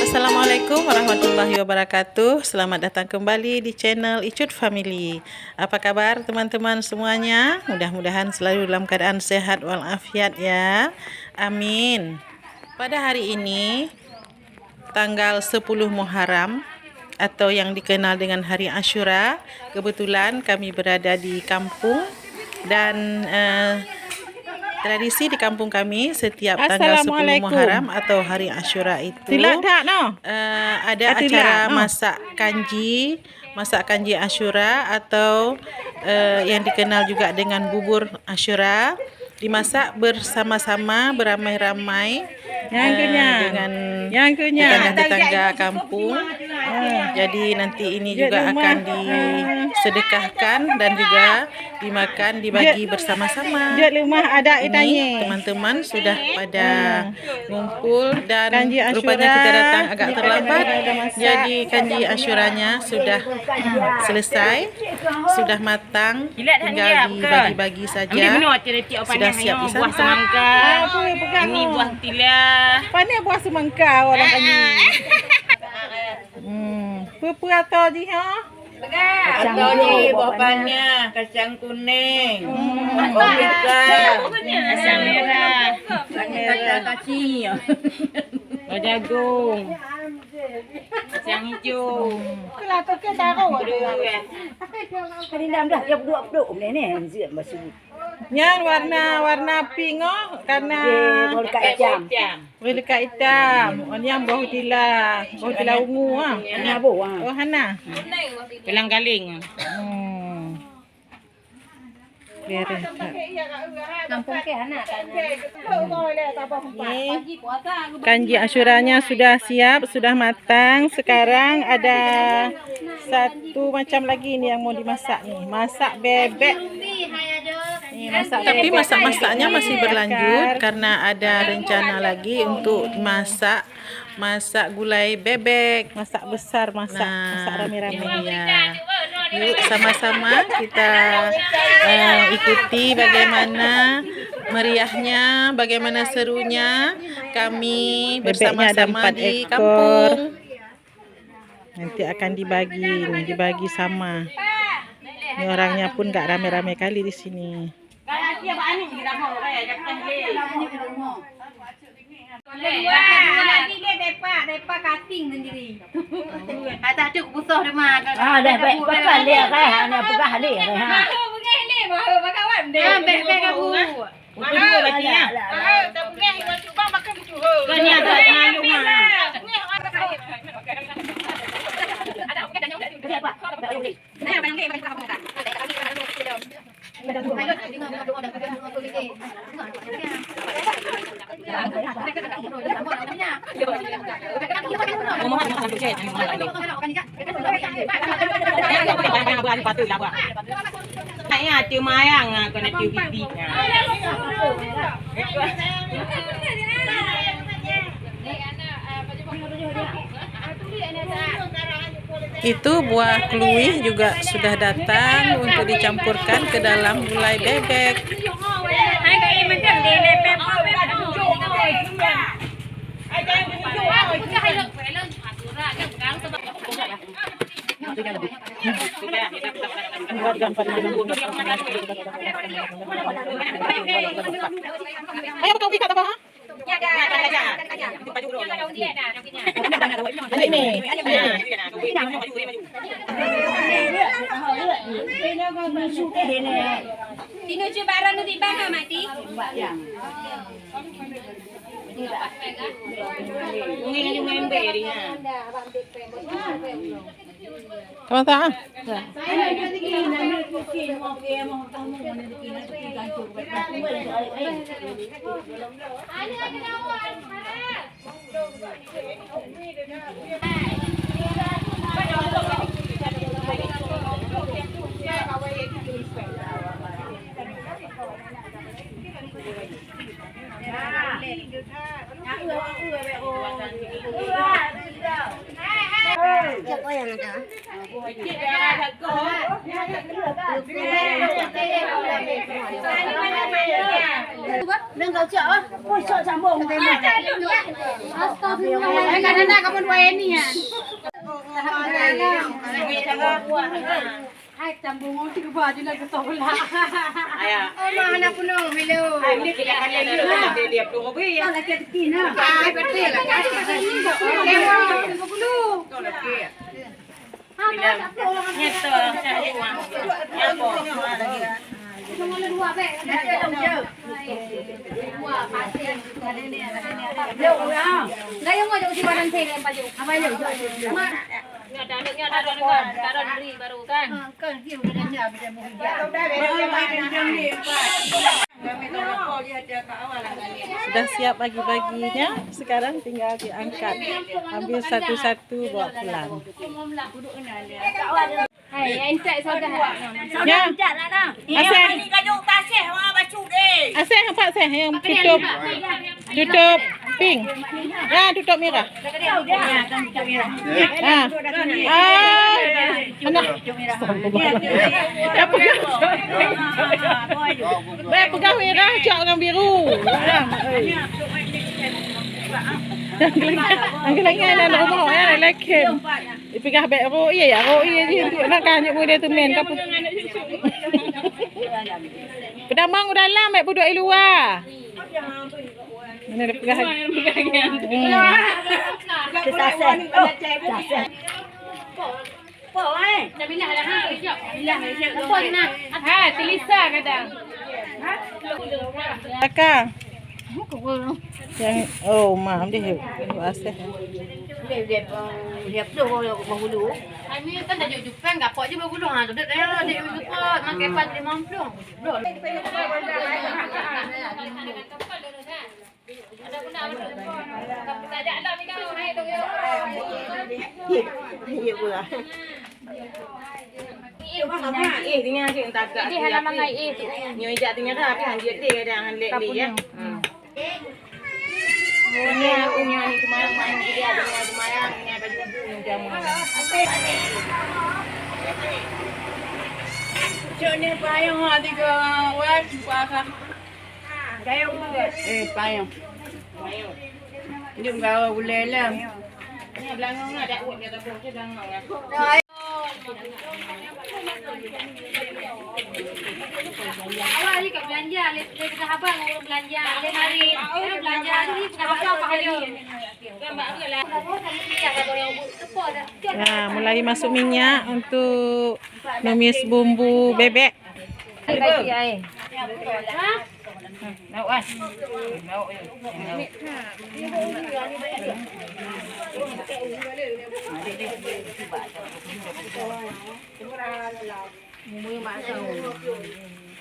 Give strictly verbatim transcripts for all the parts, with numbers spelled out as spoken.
Assalamualaikum warahmatullahi wabarakatuh. Selamat datang kembali di channel Icut Family. Apa kabar teman-teman semuanya? Mudah-mudahan selalu dalam keadaan sehat walafiat ya. Amin. Pada hari ini, tanggal sepuluh Muharram atau yang dikenal dengan Hari Asyura, kebetulan kami berada di kampung dan, eh, tradisi di kampung kami setiap tanggal sepuluh Assalamualaikum. Muharram atau Hari Asyura itu, Silap that noh. Eh, ada Atu acara dia, noh. Masak kanji, masak kanji Asyura atau, eh, yang dikenal juga dengan bubur Asyura, dimasak bersama-sama, beramai-ramai, Nyang eh, kenyang. Dengan Nyang kenyang. Tetangga-tetangga kampung. Ah. Jadi nanti ini Jeuet juga leumah. Akan disedekahkan dan juga dimakan, dibagi Jeuet. Bersama-sama. Jeuet leumah adat Ini itanye. Teman-teman sudah pada Ah. Ngumpul dan Kanji Asyura. Rupanya kita datang agak Kita terlambat. Dah masak. Jadi kanji Asyuranya sudah selesai, sudah matang, Kilat tinggal hanya, bukan? Dibagi-bagi saja. Ambil bunoe cerita apa Sudah ni, siap hanya buah disantap. Semangka. Ah, apa yang pegang Ini tu? Buah tilah. Pandai buah semangka orang Ah, kami. Ah. Hmm. Peue-peue atau jih, ha? Atau ni buah panah, kacang kuning, Hmm. buah pisang, Kacang merah. Kacang kacang. Buah jagung. Kacang hijau. Itulah tu ke taruh. Betul, kan? Tadi enam belas, ya, dua puluh menit ni, ziat masih. Nyan warna-warna pink oh, karena Okey, boh lekat itam. Boh lekat itam. Oh, nyan boh tila. Boh tila ungu ah. Hana boh ah. Oh, hana. Galing-galing. Hmm. Beres. Kampung ke anak tanya. Ni, kanji Asyuranya sudah siap, sudah matang. Sekarang ada satu macam lagi ni yang mau dimasak ni. Masak bebek. Ni, masak Tapi bebek. Masak-masaknya masih berlanjut Bakar. Karena ada rencana lagi untuk masak, masak gulai bebek. Masak besar, masak, Nah, masak rame-rame. Ini dia. Yuk sama-sama kita, eh, ikuti bagaimana meriahnya, bagaimana serunya kami Bebeknya ada bersama-sama empat di ekor. Kampung. Nanti akan dibagi ni, dibagi sama. Ni orangnya pun enggak rame-rame kali di sini. Lagi dia depa, depa cutting sendiri. Atas tu kusoh dia mah. Ah, dah baik pakai dia kan, hana peugah dia kan. Ha. Baru bengeh ni, baru bakawan deh. Ah, bek, bek kabu. Betul berarti ya. Ah, tak bengeh, cuba makan cuba. Kan ni ada pengayuh mah. Ada apa? Itu buah kluih juga sudah datang untuk dicampurkan ke dalam gulai bebek. Ayo, buka ubi kat bawah. Sinoe cuba ranu di bang, Mati. Teman-teman. Nang kau cak ah. Oi, cak sambung. Astagfirullah. Ai, kadang-kadang kamu dua ini ya. Hai, tambung, tiga baju nak ke sekolah. Ayah. Oh, mah anak punong, hello. Hai, ni kita kali ni, dia, dia, dia, dia, dia. Oh, lagi tiga, nah. Hai, betul lah, kan? Lewat, tiga puluh. Kau lagi. Ha, tak, tak perlu lah. Nyetor, cari uang. Nyetor. Cuma ada dua, Bek. Dua, pasir. Ada ni, ada ni, ada ni. Dah, yang mau jauh si Badan Seng, yang baju. Apa, yuk, yuk, yuk. Mak. Nyoe dah, nyoe dah, nyoe dah, nyoe dah, nyoe dah beri baru kan? Ah, kan, dia udah dah nyak, dia mau hijau. Sudah siap bagi-baginya, sekarang tinggal diangkat. Ambil satu-satu bawa pulang. Hai, yang intek sudah. Ya. Aseh. Aseh, nampak Aseh yang tutup. Tutup pink. Ya, tutup merah. Ha. Ah. Anak. Dah pegang. Baik pegang merah, cok dengan biru. Yang gelengah dalam rumah, ya, lelaki. Ipigah bèk ro ie, ya, ro ie jih untuk nak kah nyuk muda tu men, ka pu-, peudamong u dalam, bèk peuduek i luwa. Mana dia peugah? Hmm. Saseh. Oh, saseh. Ha, Tilisa kadang. Kakak. Yang, oh, ma, dia, dia asal. Dia, dia, dia, dia, dia, penghulu. Kami kan dah jujur pen, gapok je bergulung. Ha, duduk dah, dia jujur pen, makai pan lima puluh. Belum. Ada guna, ada guna. Kita ajak lah, kita naik tu, ya. Ya, ya, pula. Eh, tinggal cik, entah agak. Jadi, halaman lain, eh, tu. Nyoe jak tinggal dah, tapi hanjit deh, kadang han lek lek, ya. Hmm. Punya, punya ni kemarin main dia, punya kemarin, punya baju biru yang sama. Cok ni payung ha, tiga, wah, cuba kah. Eh, payung. Jom gawa gulai lah. Ni belangong lah, dak buat dia tak boleh belangong lah. Awak ni kat belanja, lé, lé peugah abang ureueng belanja, lé hari. Eh, belanja ni peugah abang pahala. Ya, mulai masuk minyak untuk numis bumbu bebek. Hai, hai, hai. Lauk, ah. Lauk, eh. Lauk.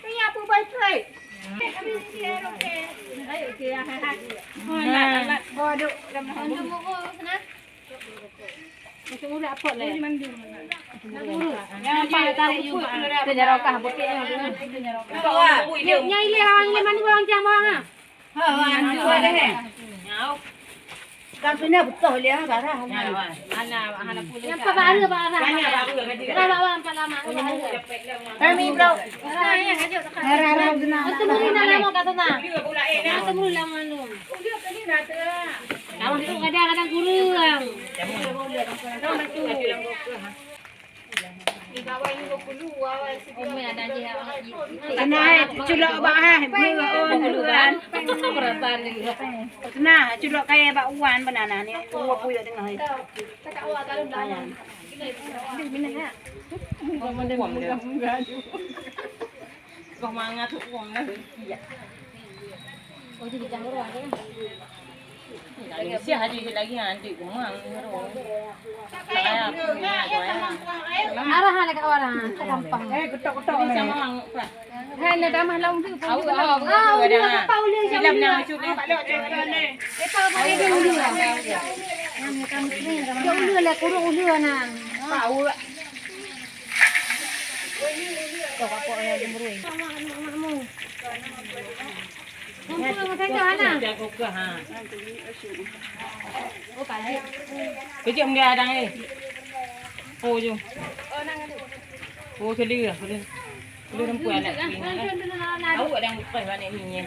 Ni apa baik-baik? Ayo, okey, ya, hai, hai. Alat, alat. Bawa duk dalam. Masuk mulut apa leh? Nampak tak? Itu nyarokah, bukit ni. Nyai leh orang leh, mana orang jam orang ah? Ha, orang tu ada, eh. Kan tu ni betul dia, garah. Ana, ana pun. Yang apa baru, Pak Arah? Tanya baru tadi. Gerah, Pak Arah, empat lama. Kami, bro. Gerah, gerah, gerah. Itu mungkin dah lama kat sana. Itu mungkin lama lu. Kawan tu kadang-kadang kurang. Umi ada je. Kena, eh, culok bak, eh, beuan. Kena, culok kaya bak wan, banana ni. Ua puyuh tengah ni. Ayan. Dia minum, ya. Kau mangat tu uang dah. Iya. Oh, jadi jangan orang tu. Lagi siah hari lagi, ha, nanti gumang, orang. Saya punya, saya. Arah, arah kat orang, tak gampang. Eh, ketok-ketok ni. Sama orang, Pak. Hai, nak damah laung tu. Awak lah. Ah, udah apa udah. Dalam nak masuk ni. Depa balik dulu. Dia udah lah, kurung udah nah. Pak, awak. Kejap dia adang eh. Oh, jom. Oh, kena, kena. Kena tempuh anak ni. Awak dah lepas anak ni.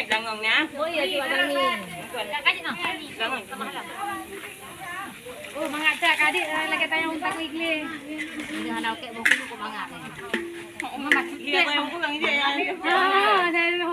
Nyoe belangong ni, ah. Oh, iya, cuba belangong. Belangong. Oh, mangat that, ka adik, eh, lagèe tanyong takut igli. Dia hana okey, boh kulu kok mangat ni. Iya, tanyong pulang je, ya. Ah, dah dulu.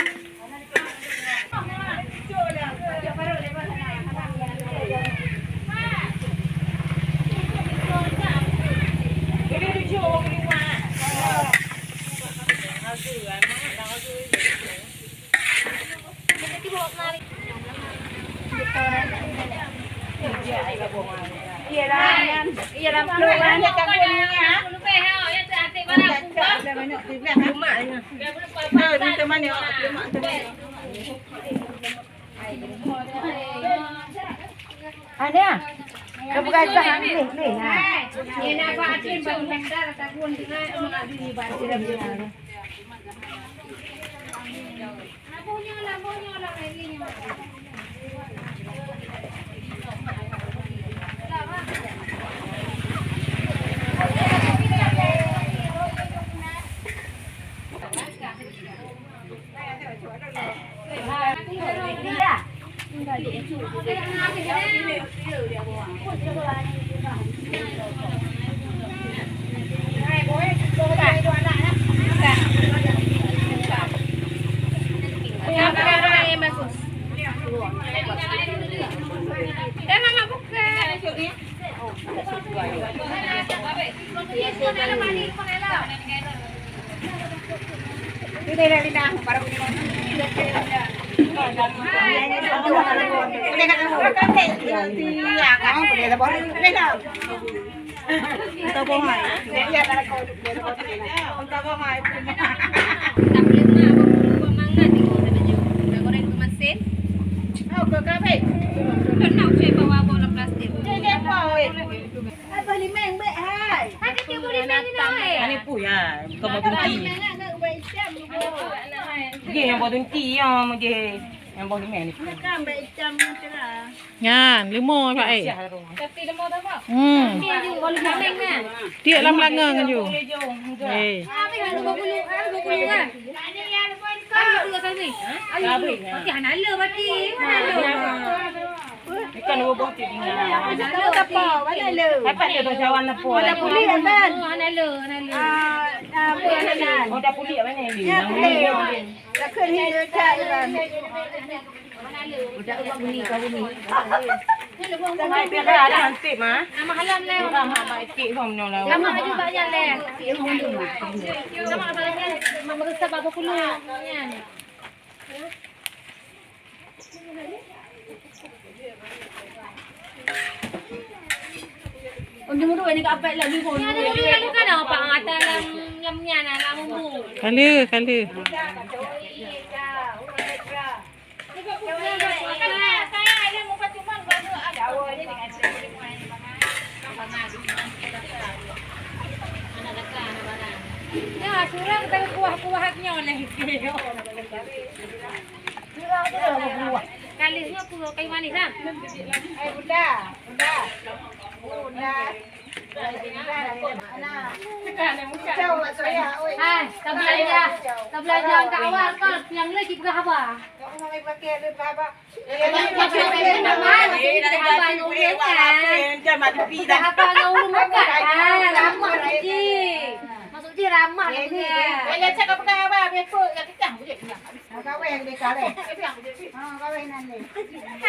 Ada ya? Kau bukan sah ambil ni. Ha. Ani pui ha, bukan batu inti. Dia yang batu inti ya, mungkin yang batu ni. Nyan, leumo, Pak, eh. Hmm. Tiek lam langong aju. Eh. Ikan dua boh tiek. Dapat dia tu cawan lepo. Ada pulih, kan? Oh, dah pulih apa ni? Ya, pulih. Takut ni dia cak, kan? Udah ubah bunyi, kau bunyi. Sampai pihak ada hansip, Ma. Nama halam leh. Bukan, Ma, baik cik, Bang, nyoe lah. Nama aju banyak leh. Nama banyak. Meresap apa pula? Nyan. Ujung tu ni kapek lagi pun. Nyan, nyan, nyan, kan apa? Ada lam, lam nyan, lam bumbu. Kala, kala. Ya, surang kita kuah-kuah nyoe leh. Kalis nyoe pun kayu manis, ha? Eh, bunda, bunda. Bunda. Hai, tabelanja, tabelanja angka awal kan, nyang lé jipeugah haba. Haba ngon ureueng makan. Ah, ramah masuk jih. Masuk jih ramah. Hai,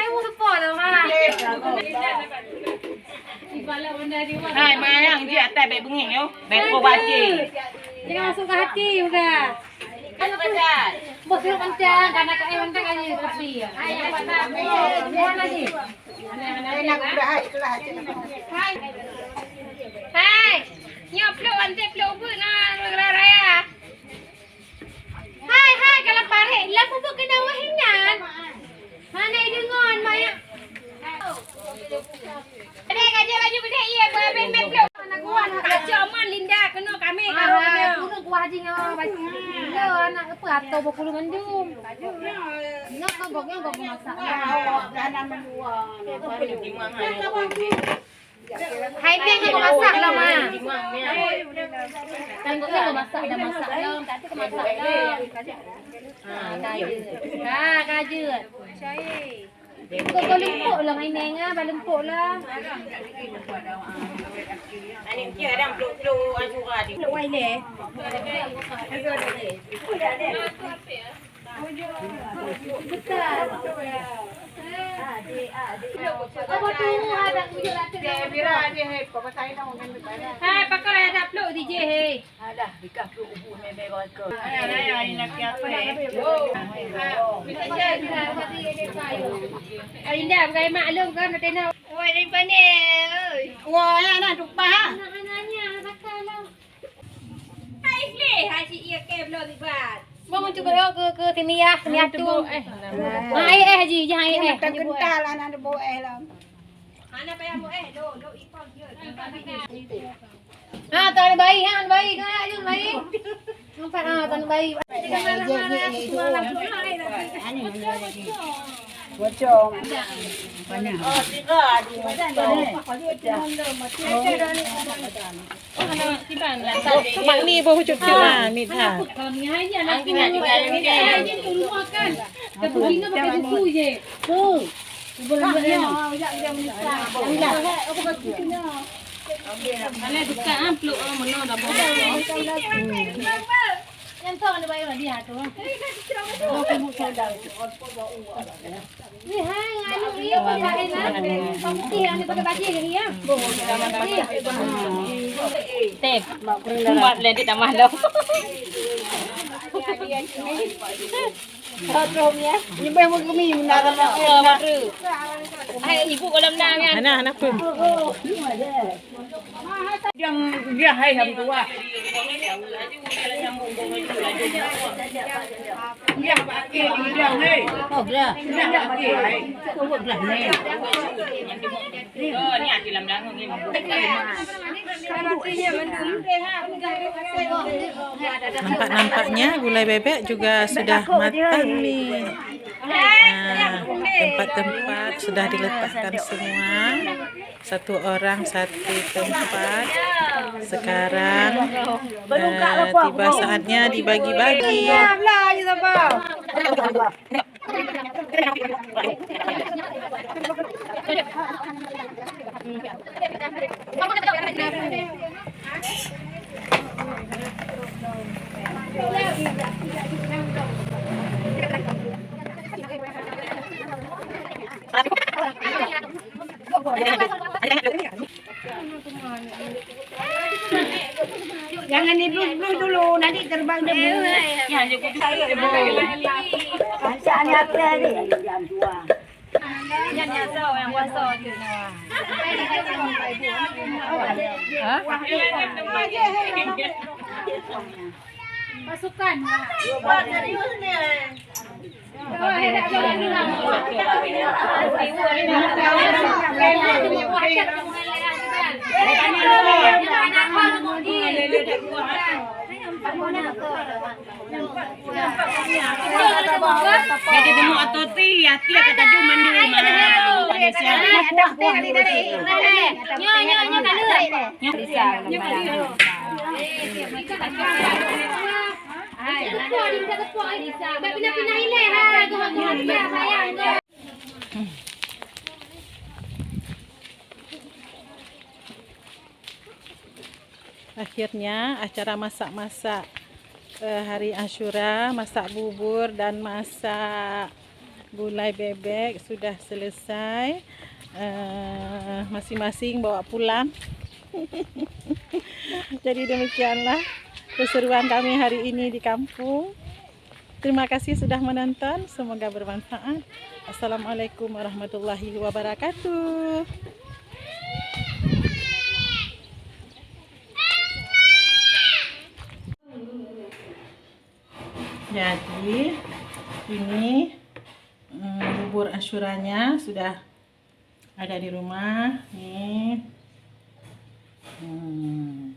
ureueng po lah, Ma. Hai, mayang jih atai bèk beungéh nyoh. Bèk po bajèe. Jangan masuk ke hati, udah. Bos lu kencang, karena kayak mentang aja kopi ya. Hai, yang mana? Semua lagi. Hai. Hai. Nyoe pluk anté pluk ubeut na raya. Hai, hai, kalau parek, lam ubeut kena wahingan. Mana idengon, Maya? Dek, kajak laju bedek, iya, berhabis main peluk. Anak kuat, kacau man Linda, kena kami, kalau kena. Kuno kuah jing, ah, baik. Lo, anak apa, atau berkulu mandum. Nak kau bok, yang kau masak. Hai, dia je kau masak lah, Ma. Tengok ni kau masak, dah masak belum? Tak tu kau masak belum? Ha, kajut. Ha, kajut. Kau, kau lempuk lah, main neng ah, balempuk lah. Aneuk kecil ada peluk-peluk, ah, surat. Peluk wai leh. Hai, pakai ada peluk D J, hei. Alah, dikah peluk ubu mebe rokok. Indah, bukan maklum kan, betina. Wah, dari mana? Oi. Wah, ya, nah, tumpah, ha? Anak-anaknya, pakai lah. Hai, leh, haji iya ke belum tiba. Mau cuba ke, ke sini ya, sini atu. Eh, eh, Haji, jangan eh, eh. Kental anak debo eh lah. Hana payah mo eh, lo, lo ipang je. Ha, tan bayi, ha, bayi, ha, ayun bayi. Nampak ha, tan bayi. Bocor. Oh, tiga di. Mak ni baru cucuk ha, ni ha. Angin nak tinggal ni. Kan begini pakai buku je. Tu. Tep. Buat lagi tambah dong. Hai, ibu kolam nang kan? Hana, hana pun. Yang dia hai ham tua. Dia pakai dia hai. Oh, dia. Dia pakai hai. Oh, dia ni hati lam dangung ni. Nampak-nampaknya gulai bebek juga sudah matang nih. Nah, tempat-tempat sudah diletakkan semua. Satu orang satu tempat. Sekarang, eh, tiba saatnya dibagi-bagi. Jangan diblus-blus dulu, nanti terbang debu. Rancak ni apa ni? Nyan nyasau nyang kuasa tu nah. Hah? Pasukan. Jadi temu atoti, hati kata tu mandu mah. Nyo, nyo, nyo, nyo. Pindah-pindah ilé, ha. Akhirnya acara masak-masak, eh, hari Asyura, masak bubur dan masak gulai bebek sudah selesai. Eh, masing-masing bawa pulang. Jadi demikianlah keseruan kami hari ini di kampung. Terima kasih sudah menonton, semoga bermanfaat. Assalamualaikum warahmatullahi wabarakatuh. Jadi ini, mm, bubur asyuranya sudah ada di rumah nih. Hmm.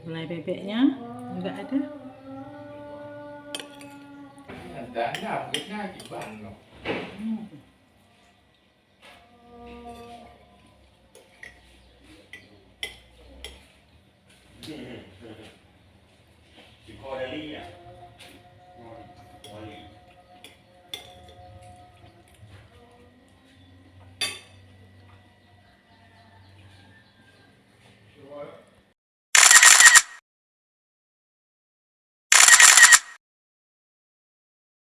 Gulai bebeknya juga ada. Hmm.